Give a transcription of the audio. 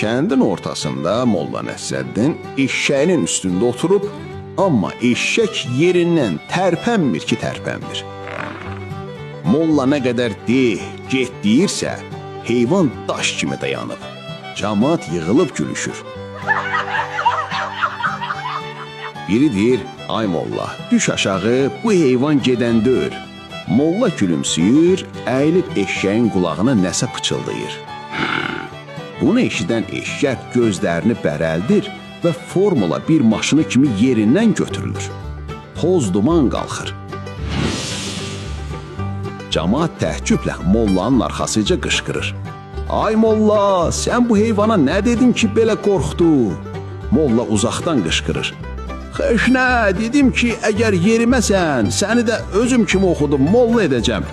Kəndin ortasında Molla Nəsrəddin eşşəyinin üstündə oturub, amma eşşək yerindən tərpənmir ki, tərpənmir. Molla nə qədər de, get deyirsə, heyvan daş kimi dayanıb. Camaat yığılıb gülüşür. Biri deyir, ay molla, düş aşağı, bu heyvan gedən deyil. Molla gülümsüyür, əyilib eşşəyin qulağına nəsə pıçıldayır. Bunu eşidən eşşək gözlərini bərəldir və Formula 1 maşını kimi yerindən götürülür. Toz duman qalxır. Camaat təəccüblə mollanın arxasıca qışqırır. Ay molla, sən bu heyvana nə dedin ki, belə qorxdu? Molla uzaqdan qışqırır. Xeşnə, dedim ki, əgər yeriməsən, səni də özüm kimi oxudum, molla edəcəm.